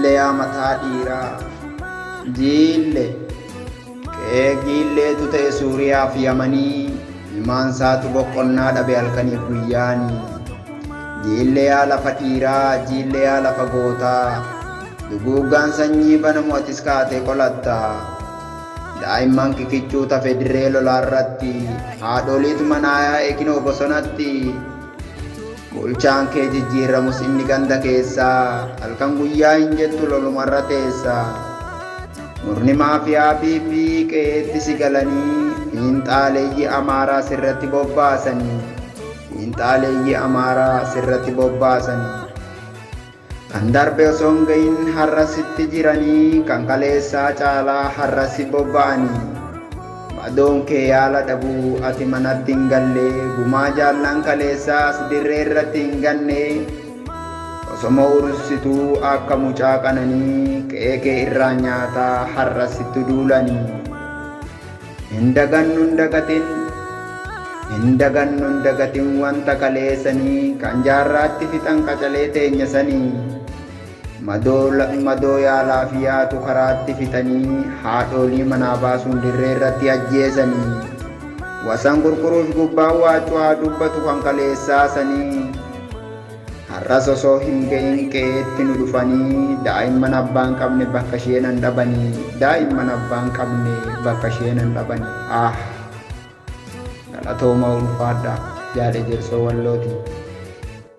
Jiille yaa mataa dhiiraa. Jiille. Qe'ee Jiilleetu ta'e Suuriyaa fi Yamanii ilmaan isaatu boqonnaa dhabe halkaniif guyyaani. Jiille yaa lafa dhiiraa, jiille yaa lafa gootaa. Duguuggaan sanyii banamu atis kaatee qolatta. Daa'imman kikichuu tafe dirree lolaarratti, haadholiitu manaa yaa'e kinoo bosonatti. Bulchaan kee jijjiirramus inni ganda keessaa, halkan guyyaa hin jettu lolumarra teessa. Murni maafiyaa PP qe'eetti si galanii, fiinxaaleeyyii Amaaraa sirratti bobbaasanii. Fiinxaaleeyyii Amaaraa sirratti bobbaasanii. Kan darbe osoo hin gahin har'a sitti jiranii, kan kaleessaa caalaa har'a si bobba'anii. Madoon kee yaala dhabuu ati manatti hin galle, gumaa jaallan kaleessaa as dirree irratti hin ganne. Osoma ursituu akka mucaa qananii, qe'ee kee irraa nyaataa har'a sitti duulanii. Hin dagannu hin dagatin, hin dagannu hin dagatin wanta kaleessanii kan jaarraatti fixan qacalee teenya sanii. Madoo, madoo yaalaa fi yaatu karaatti fixanii haadholii manaa baasuun dirree irratti ajjeesanii. Wasan gurguruuf gubbaan waacuu haa dubbatu kan kaleessaa sanii. Har'as osoo hin ga'in qe'eetti nu dhufanii daa'imman abbaan qabne bakka isheenan dhabanii daa'imman abbaan qabne bakka isheenan dhabanii. Ah! Galatooma ulfaadha jaal Ejersoo Wallooti.